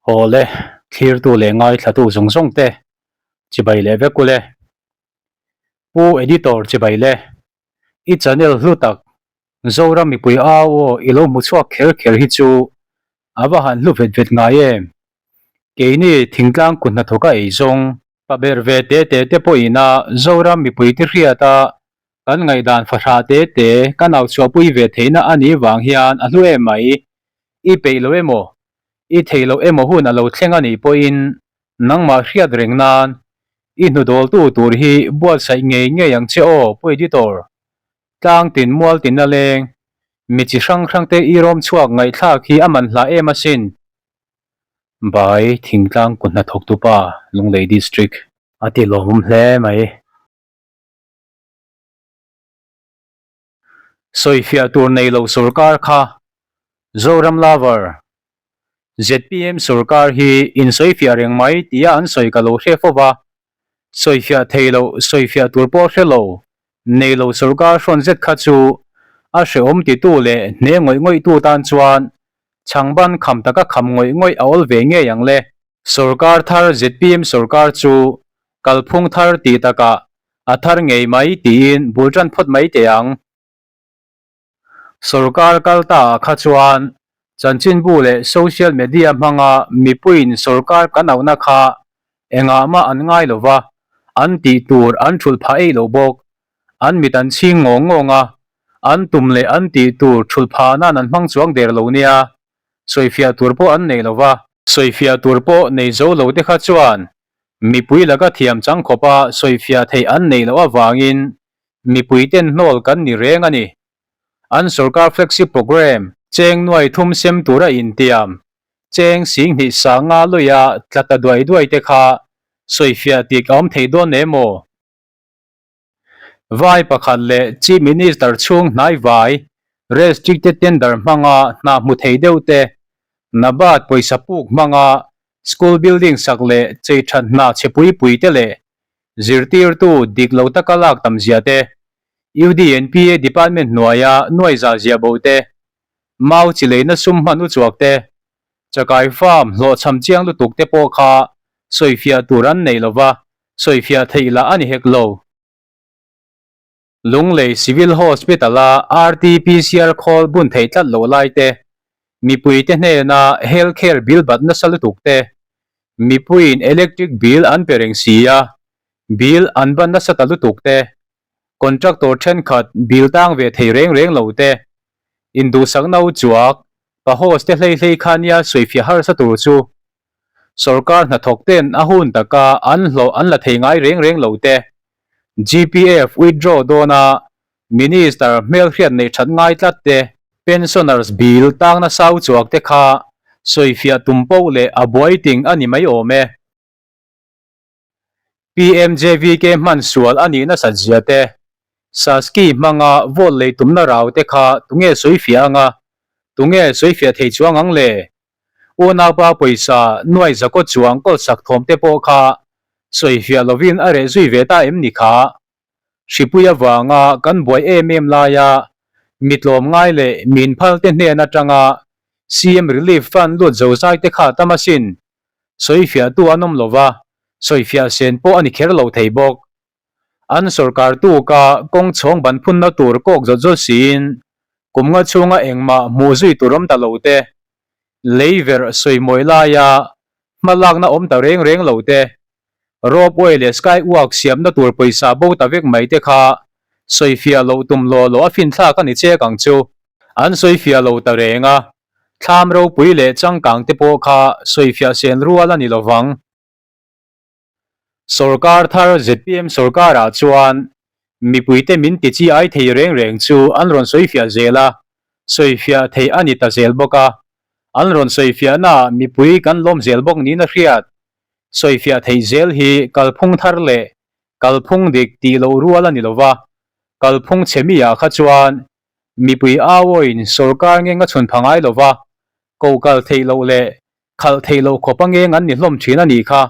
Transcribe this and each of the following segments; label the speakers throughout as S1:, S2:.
S1: Haw le, thlirtu leh ngaithlatu zawng zawng te chibai leh vek ule. Pu Editor chibai le, i channel hlu tak Zoram mipui au aw i lo hmu chhuak kher kher hi chu a va han hlu vet vet ngai em. Keini thingtlang kut hnathawka ei zawng, pa ber ve te te te pawhin a Zoram mipui te hriata kan ngaihdan fahrah te te kan au chhuahpui ve theihna a nih vang hian a hlu em mai. I peih lo emaw, i theih loh emaw hun a lo thleng a nih pawhin nangmah hriat reng nan i hnudawltu tur hi buatsaih ngei ngei ang che aw Pu Editor. Tlang tin mual tin a leng, mi chi hrang hrang te i rawm chhuak ngaihthlak hi a man hla em asin. Bai Thingtlang kut hnathawktu pa, Lunglei District. A ti lawmawm hle mai. Sawifiah tur nei lo sorkar kha Zoram Lover, zpm sorkar hi insawifiah reng mai tia an sawi ka lo hre fo va, sawifiah thei loh sawifiah tur pawh hre lo nei lo sorkar hrawn zet kha chu a hrehawm titu leh hne ngawih ngawihtu tan chuan chhangban kham taka kham ngawih ngawih a awl ve ngei ang le. Sorkar thar zpm sorkar chu kalphung thar tih takah a thar ngei mai tiin bul tan phawt mai teh ang. Sorkar kal ta ah kha chuan chanchinbu leh social media hmanga mipuiin sorkar kan auhna kha engah mah an ngai lo va, an tih tur an thulh phah eih lo bawk. An mit an chhing ngawng ngawng a, an tum leh an tih tur thulh phah nan an hmang chuang der lo nia. Sawifiah tur pawh an nei lo va. Sawifiah tur pawh nei zo lo te kha chuan mipui laka thiam chang khawpa sawifiah theih an neih loh avangin mipui ten hnawl kan ni reng a ni. An sorkar flagship programme cheng nuai thum sem tura intiam cheng singhnih sanga luia tla ta duai duai te kha sawifiah tik a awm thei dawn em aw? Vai pakhat leh Chief Minister chhung hnai vai restricted tender hmanga hna hmu thei deuh te, NABARD pawisa puk hmanga school building sak leh chei that hna chhe pui pui te leh zirtirtu dik lo taka lak tam zia te, UDNPA department hnuaia nuai za zia bo te, mau chi leina sum hman uchuak te, Chakai farm hlawhchham chiang lutuk te pawh kha sawifiah tur an nei lova, sawifiah theih lah a ni hek lo. Lunglei Civil Hospital-a RT-PCR khawl bun theih tlat loh lai te, mipuite hnena health care bill bat nasa lutuk te, mipuiin electric bill an pe reng si a, bill an ban nasa ta lutuk te, contractor thenkhat bill tang ve thei reng reng lo te, induhsakna uchuak Pa host te hlei hlei kha nia sawifiah harsa tur chu sorkar hnathawk ten a hun taka an hlawh an la thei ngai reng reng lo te, GPF withdraw dawna Minister hmelhriat neih that ngai tlat te, Pensioners bill tang nasa uchuak te kha sawifiah tum poh leh a buai ting a ni mai awm e. PMJVK hman sual a nih nasat zia te, Saski hmanga vote lei tumna rau te kha tunge sawifiah anga, tunge sawifiah thei chuang ang le? Unaupa pawisa nuai zakaw chuang kawlsak thawm te pawh kha sawifiah lovin a reh zui ve ta em ni kha? Hripui avanga kan buai em em laia mi tlawm ngai leh min phal te hnen atanga CM Relief Fund lut zozai te kha tam asin. Sawifiahtu an awm lo va, sawifiah sen pawh a ni kher lo thei bawk. An sorkar tuka kawng chhawng ban phunna tur kawk zawt zawt siin kum nga chhunga engmah hmuh zui tur awm ta lo te, lei verh sawimawi laia hma lakna awm ta reng reng lo te, ropeway leh skywalk siamna tur pawisa bo ta vek mai te kha sawifiah loh tum law law a finthlak a ni chek ang chu. An sawifiah lo ta reng a, Thlam ropui leh changkang te pawh kha sawifiah sen rual a ni lo vang. Sorkar thar zpm sorkarah chuan mipuite min ti chi ai thei reng reng chu an rawn sawifiah zel a, sawifiah theih a ni ta zel bawk a. An rawn sawifiahnaah mipui kan lawm zel bawk niin a hriat. Sawifiah theih zel hi kalphung thar leh kalphung dik tih loh rual a ni lo va, kalphung chhe mi-ah kha chuan Mipui auawiin sorkar ngeng a chhun pha ngai lo va, ko kal theih loh leh khalh theih loh khawpa ngeng an ni hlawm thin a nih kha.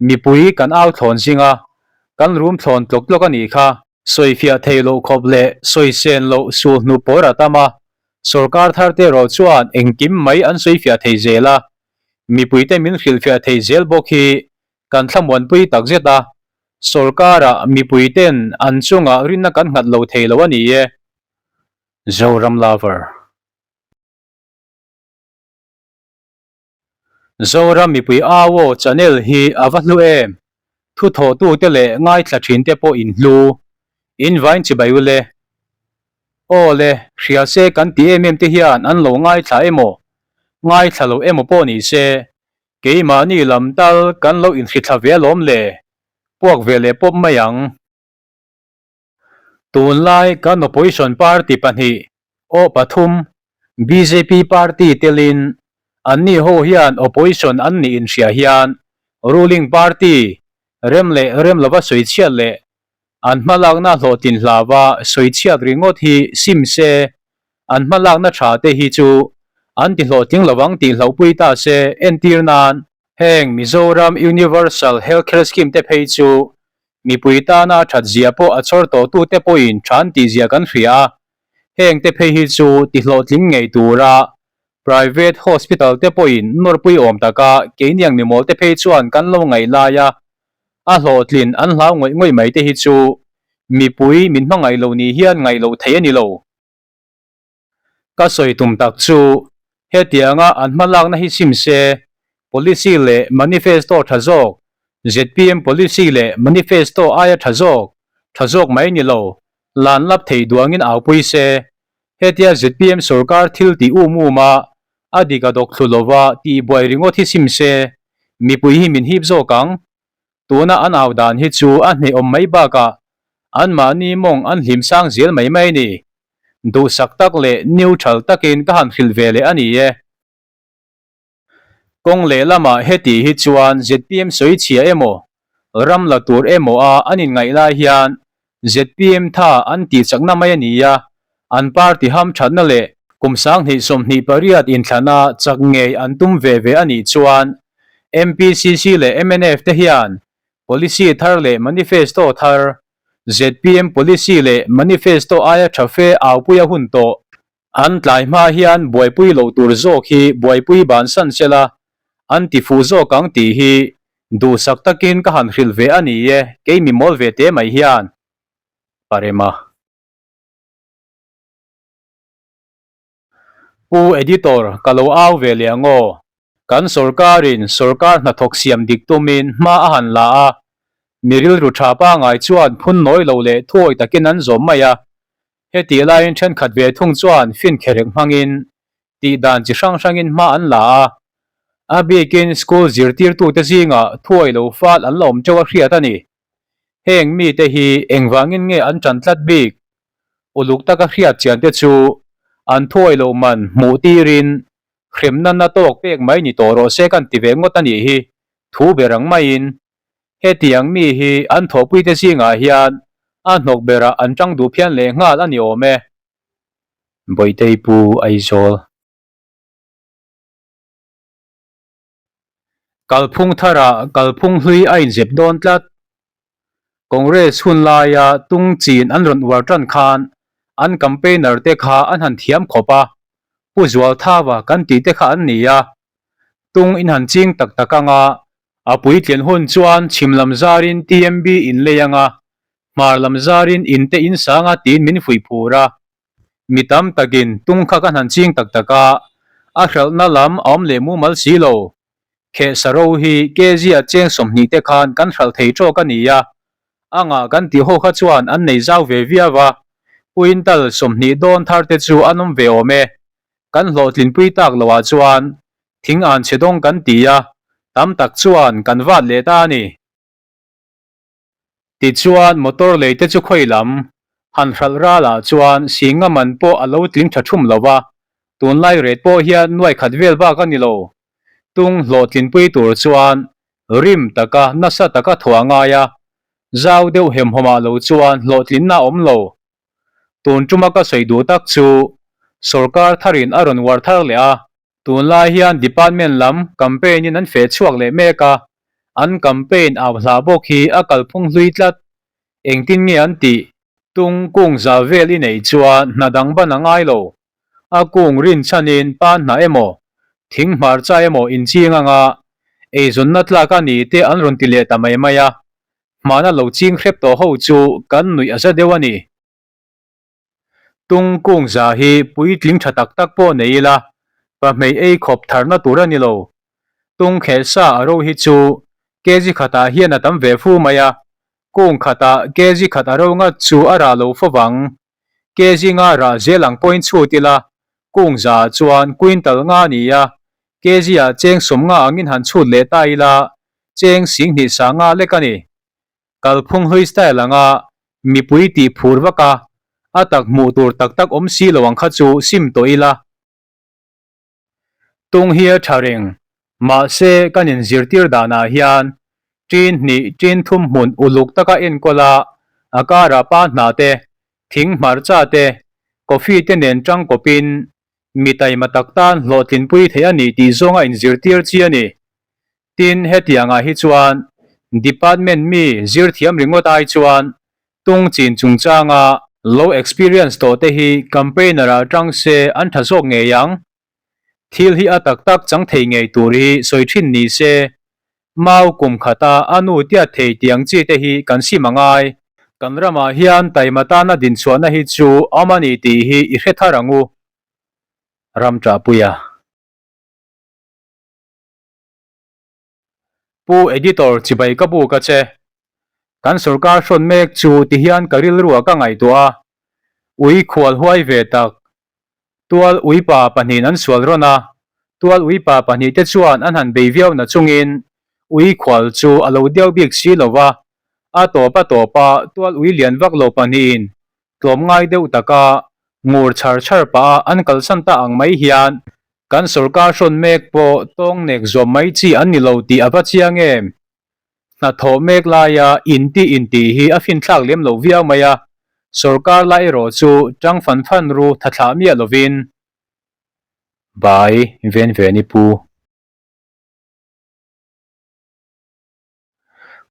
S1: Mipui kan au thlawn zing a, kan rum thlawn tlawk tlawk a nih kha. Sawifiah theih loh khawp leh sawisen loh sulhnu pawr a tam a, sorkar thar te erawh chuan engkim mai an sawifiah thei zel a. Mipuite min hrilhfiah thei zel bawk hi kan thlamuanpui takzet a, sorkarah mipuiten an chungah rinna kan nghat lo thei lo a ni e. Zoram Lover. Zoram mipui au aw channel hi a va hlu em? Thu thawhtute leh ngaithla thinte pawh in hlu. In vain chibai u le. Aw le, hria se kan ti em em te hian an lo ngaithla emaw, ngaithla lo emaw pawh ni se, keimahni lam tal kan lo inhrithla ve alawm le, puak ve leh pawp mai ang. Tunlai kan opposition party pahnih, aw pathum, bjp party telin anni ho hian opposition an nih inhria hian ruling party rem leh rem lova sawichhiat leh an hmalakna hlawhtlin hlava sawichhiat ringawt hi sim se an hmalakna tha te hi chu an ti hlawhtling lovang tih hlauhpui ta se entir nan heng Mizoram Universal Healthcare Scheme te phei chu Mipui tana a that zia pawh a chhawr tawhtute pawhin tha an tih zia kan hria a, heng te phei hi chu tihlawhtling ngei tura private hospital te pawhin nawrpui awm taka keiniang mimawl te phei chuan kan lo ngaih laia a hlawhtlin an hlau ngawih ngawih mai te hi chu mipui min hmangaih lo ni hian ngaih loh theih a ni lo. Ka sawi tum tak chu hetianga an hmalakna hi sim se, policy leh manifesto tha zawk, zpm policy leh manifesto aia tha zawk, tha zawk mai ni lo, lan lap thei duangin aupui se, hetia zpm sorkar thil tih um um a, a dik a dawk thlu lova tihbuai ringawt hi sim se, mipui hi min hip zawk ang. Tuna an au dan hi chu a hnehawm mai bakah anmahni mawng an hlim sang zel mai mai a ni. Duhsak tak leh neutral takin ka han hrilh ve leh a ni e. Kawng lehlamah heti hi chuan zpm sawi chhia emaw, ram la tur emaw a an inngaih lai hian Zpm tha an tih chakna mai a ni a, an party hamthatna leh kum 2028 inthlana chak ngei an tum ve ve a nih chuan MPCC leh mnf te hian policy thar leh manifesto thar, zpm policy leh manifesto aia tha fe aupui a hun tawh. An tlai hma hian buaipui loh tur zawk hi buaipui bansan sela an ti fuh zawk ang tih hi duhsak takin ka han hrilh ve a ni e, kei mi mawl ve te mai hian. Parema. Pu Editor, ka lo au ve leh ang aw. Kan sorkarin sorkar hnathawk siam dik tumin hma a han la a, mi rilru tha pangai chuan phun nawi lo leh thuawi takin an zawm mai a, Hetih laiin thenkhat ve thung chuan fin kherek hmangin tih dan chi hrang hrangin hma an la a, a bikin school zirtirtute zingah thuai lo fal an la awm teuh a hriat a ni. Heng mite hi engvangin nge an tan tlat bik? Uluk taka hriat chian te chu an thuai lo man hmuh tirin hremna na tawk pek mai ni tawh rawh se kan ti ve ngawt a nih hi thu ber ang maiin Hetiang mi hi an thawhpuite zingah hian a hnawk berah an tang duh phian leh nghal a ni awm e. Bawihtei Pu Aizawl. Kalphung tharah kalphung hlui a inzep dawn tlat. Congress hun laia tung chin an rawn uar tan khan an campaigner te kha an han thiam khawp a, Pu Zualthava kan tih te kha an ni a, tung in han ching tak tak anga A puitlin hun chuan chhim lam zarin TMB in lei anga, hmar lam zarin in te in sang a tiin min fuih phur a. Mi tam takin tung kha kan han ching tak tak a, a hralhna lam a awm leh mumal si lo. Kheh saro hi kg a cheng 20 te khan kan hralh thei tawk a ni a, a ngah kan tih ho kha chuan an nei zau ve viau a, quintal 20 dawn thar te chu an awm ve awm e. Kan hlawhtlinpui tak loah chuan Thing an chhe dawng kan ti a, tam tak chuan kan vat leh ta a ni. Tichuan motor lei te chu khawi lam han hralh ralah chuan singa man pawh a lo tling tha thum lo va, tunlai rate pawh hian nuai khat vel bak a ni lo. Tung hlawhtlinpui tur chuan rim taka nasa taka thaw a ngai a, zau deuh hemhawmah lo chuan hlawhtlinna a awm lo. Tun tuma ka sawi duh tak chu sorkar tharin a rawn uar thar leh a, Tunlai hian department lam campaign in an feh chhuak leh mek a, an campaign au hla bawk hi a kalphung hlui tlat. Engtin nge an tih? Tung kung za vel i neih chuan hna dang ban a ngai lo. A kung rin chhanin pan hna emaw, Thing hmarcha emaw inching anga eizawnna tlak a ni te an rawn ti leh ta mai mai a, hmana lo ching hrep tawh ho chu kan nuih a za deuh a ni. Tung kung za hi puitling tha tak tak pawh nei ila, pahmei ei khawp tharna tur a ni lo. Tung kheh sa a ro hi chu kg khatah hian a tam ve fu mai a, kung khatah kg khat a ro ngat chu a rah lo fo vang. Kg nga rah zel ang pawhin chhut ila, kung zaah chuan quintal nga a ni a, kg ah cheng 50 angin han chhut leh ta ila, cheng 20 sanga lek a ni. Kalphung hlui style anga mipui tih phur vak a, a tak hmuh tur tak tak awm si lo ang kha chu sim tawh ila. Tung hi a tha reng, mahse kan inzirtir danah hian ṭin hnih ṭin thum hmun uluk taka enkawl a, a karah pa hna te, thing hmarcha te, coffee te nen ṭang kawpin mi taima tak tan hlawhtlinpui theih a ni tih zawnga inzirtir chi a ni. Tin, hetiangah hi chuan department mi zir thiam ringawt ai chuan tung chin chungchanga lo experience tawh te hi campaigner ah tang se an tha zawk ngei ang. Thil hi a tak tak chang thei ngei tur hi sawi thin ni se, mau kum khata a nu tiat thei tiang chi te hi kan sim a ngai. Kan ramah hian taima tana dinchhuahna hi chu awm a ni tih hi i hre thar ang u. Ramṭahpuia. Pu Editor chibai ka buk a che. Kan sorkar hrawn mek chu ti hian ka rilruah ka ngaihtuah a, ui khual huai ve tak. Tual uipa pahnihin an sual rawn a, tual uipa pahnihte chuan an han bei viau na chungin ui khual chu a lo deuh bik si lo va, a tawp a tawp a tual ui lian vak lo pahnihin tlawmngai deuh taka ngur chhar chhar pah a an kalsan ta ang mai hian Kan sorkar hrawn mek pawh tawng nek zawm mai chi an ni lo tih a va chiang em? Hnathawh mek laia inti intih hi a finthlak lem lo viau mai a, sorkar lai erawh chu tang fan fan ru tha thlah miah lovin. Bai ven ven i pu.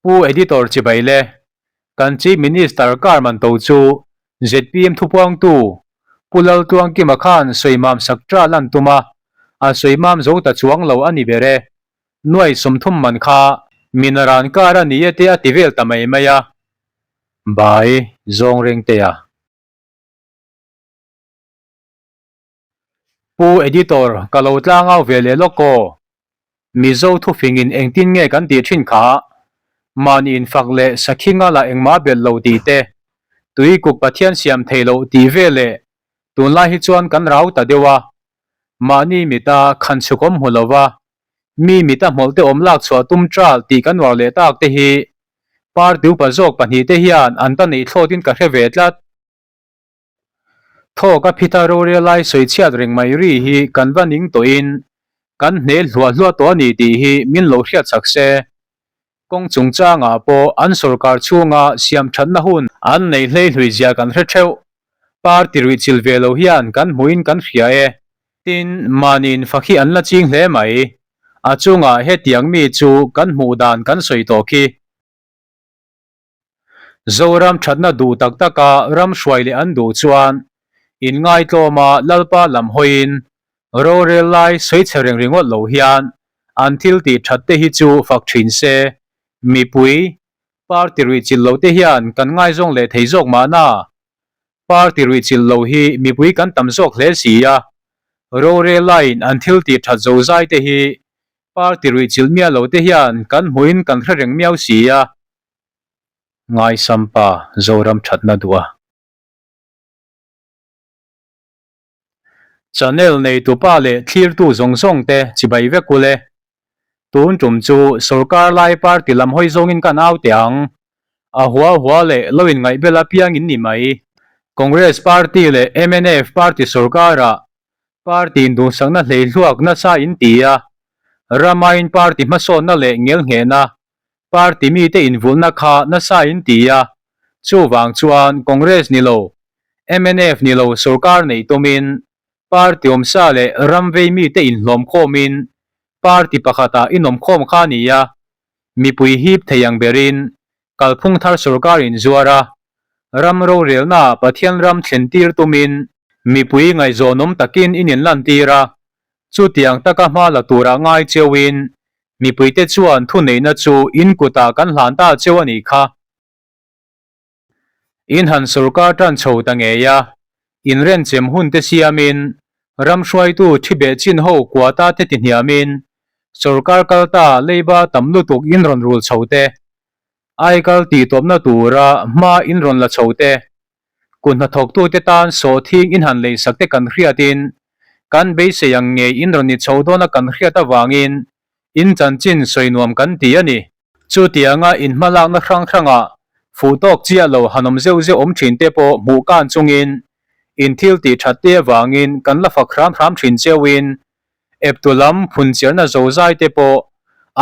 S1: Pu Editor chibai le, kan Chief Minister car man to chu zpm thupuangtu Pu Laltluangkima khan sawimam sak ṭa lan tum a, a sawimam zo ta chuang lo a ni ber e. Nuai 30 man kha minaran car a ni e te a ti vel ta mai mai a. Bai zawng reng te a. Pu Editor, ka lo tlangau ve leh lawk aw. Mizo thufingin engtin nge kan tih thin kha? Mahni infak leh sakhi ngala engmah belh lo tih te, Tuikuk Pathian siam thei loh tih ve leh tunlai hi chuan kan rau ta deuh a. Mahni mita khan chhuk awm hmu lova, mi mita hmawlhte awm lak chhuah tum ṭal tih kan uar leh tak te hi party upa zawk pahnihte hian an ta neih thlawtin ka hre ve tlat. Thawk a phita rorel lai sawi chhiat reng mai ri hi kan va ning tawhin kan hne hluah hluah tawh a ni tih hi min lo hriat chak se. Kawng chungchangah pawh an sorkar chhunga siam thatna hun an nei hlei hlui zia kan hre theuh. Party ruih chil ve lo hian kan hmuhin kan hria e. Tin, mahniin fak hi an la ching hle mai. A chungah hetiang mi chu kan hmuh dan kan sawi tawh khi. Zoram thatna duh tak taka ram hruai leh an duh chuan inngaitlawma Lalpa lam hawiin rorel lai sawi chhe reng ringawt lo hian an thil tih that te hi chu fak thin se, mipui, party ruihchilh lo te hian kan ngaizawng leh thei zawk mahna. Party ruihchilh lo hi mipui kan tam zawk hle si a, rorel laiin an thil tih that zozai te hi party ruihchilh miah lo te hian kan hmuhin kan hre reng miau si a. Ngaisam pa Zoram thatna duh a. Channel neitu pa leh thlirtu zawng zawng te chibai vek ule. Tun tum chu sorkar lai party lam hawi zawngin kan au teh ang. A hua hua leh lo in ngaihbel apiang in ni mai. Congress party leh mnf party sorkarah party in duhsakna hleihluak nasa in ti a. Ramain party hmasawnna leh ngelnghehna Party mite invulhna kha nasa in ti a, chuvang chuan Congress ni lo, mnf ni lo sorkar neih tumin party awmsa leh ram vei mite inhlawm khawmin party pakhatah inawm khawm kha a ni a, mipui hip thei ang berin kalphung thar sorkar inzuar a, ram rorelnaah Pathian ram thlen tir tumin mipui ngaihzawnawm takin in inlantir a. Chutiang taka hma la tura ngai cheuhin mipuite chuan thuneihna chu in kutah kan hlan ta cheu a nih kha. In han sorkar tan chho ta ngei a, inrenchem hun te siamin ram hruaitu thi beh chin ho quota te ti hniamin sorkar kal ta leiba tam lutuk in rawn rul chho te, aikal tihtawpna tura hma in rawn la chho te, Kut hnathawktute tan sawhthing in han leisak te kan hriatin kan beisei ang ngei in rawn ni chho dawna kan hriat avangin in chanchin sawi nuam kan ti a ni. Chutianga in hmalakna hrang hrangah fuh tawk chiah lo han awm zeuh zeuh awm thin te pawh hmuh kan chungin in thil tih that te avangin kan la fak hram hram thin cheuhin eptu lam phunchiarna zozai te pawh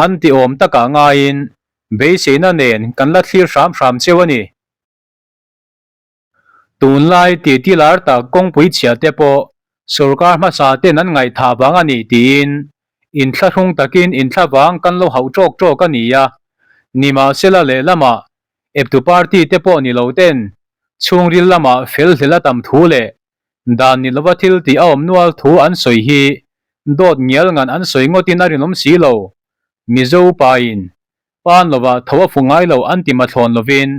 S1: an ti awm takah ngaiin beiseina nen kan la thlir hram hram cheu a ni. Tunlai titi lar tak kawngpui chhia te pawh sorkar hmasa ten an ngaihthah vang a ni tiin inthlahrung takin inthlavang kan lo hauh tawk tawk a ni a, nimahsela lehlamah eptu party te pawh ni lo ten chhungril lamah fel hlel a tam thu leh dan ni lova thil tih a awm nual thu an sawi hi dawt ngial ngan an sawi ngawtin a rinawm si lo. Mizo pain pan lovah tho a fu ngai lo an ti mathlawn lovin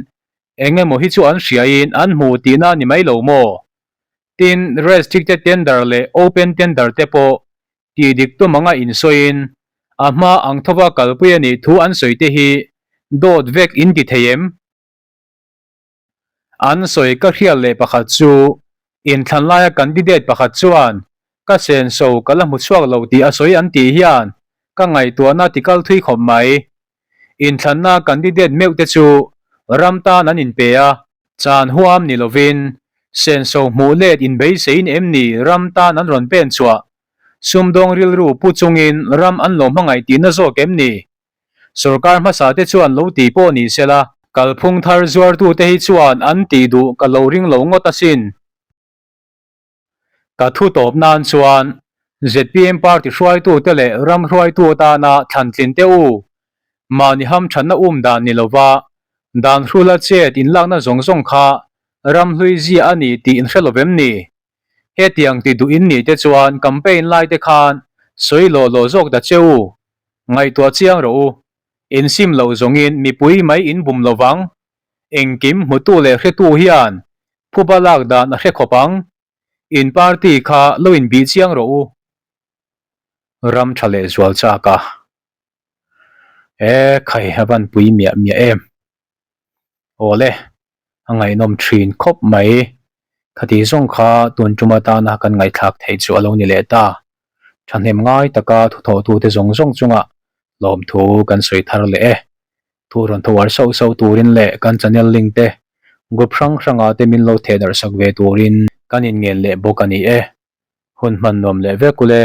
S1: Eng emaw hi chu an hriain an hmu tihna ni mai lo maw? Tin, restricted tender leh open tender te pawh tih dik tum anga insawiin a hma ang thova kalpui a nih thu an sawi te hi dawt vek in ti thei em? An sawi ka hriat leh pakhat chu inthlan laia candidate pakhat chuan ka senso ka la hmu chhuak lo tih a sawi an tih hian ka ngaihtuahna ti kal thui khawp mai. Inthlanna candidate meuh te chu ram tan an inpe a, chan huam ni lovin senso hmuh let inbeiseiin em ni ram tan an rawn pen chhuah? Sumdawng rilru pu chungin ram an lo hmangaih tihna zawk em ni? Sorkar hmasa te chuan lo ti pawh ni sela, kalphung thar zuartute hi chuan an tih duh ka lo ring lo ngawt asin. Ka thu tawp nan chuan zpm party hruaitute leh ram hruaitu atana thlantlin teh u. Mahni hamthatna um dan ni lova dan hrula chet inlakna zawng zawng kha ram hlui zia a ni tih inhre lo vem ni? Hetiang ti duh in nih te chuan campaign lai te khan sawi lawh lawh zawk ta che u. Ngaihtuah chiang rawh u. Insim loh zawngin mipui mai in bum lovang. Engkim hmutu leh hretu hian Phuba lak dan a hre khawp ang. In party kha lo in bih chiang rawh u. Ram tha leh zual chak a. E khai a van pui miah miah em. Awle, a ngaihnawm thin khawp mai. Khati zawng kha tun tum atana kan ngaihthlak theih chu a lo ni leh ta. Thahnem ngai taka thuthawhtute zawng zawng chungah lawmthu kan sawi thar leh e. Thu rawn tho ar sauh sauh turin leh kan channel link te group hrang hrangah te min lo theh darh sak ve turin kan inngen leh bawk a ni e. Hun hman nuam leh vek ule.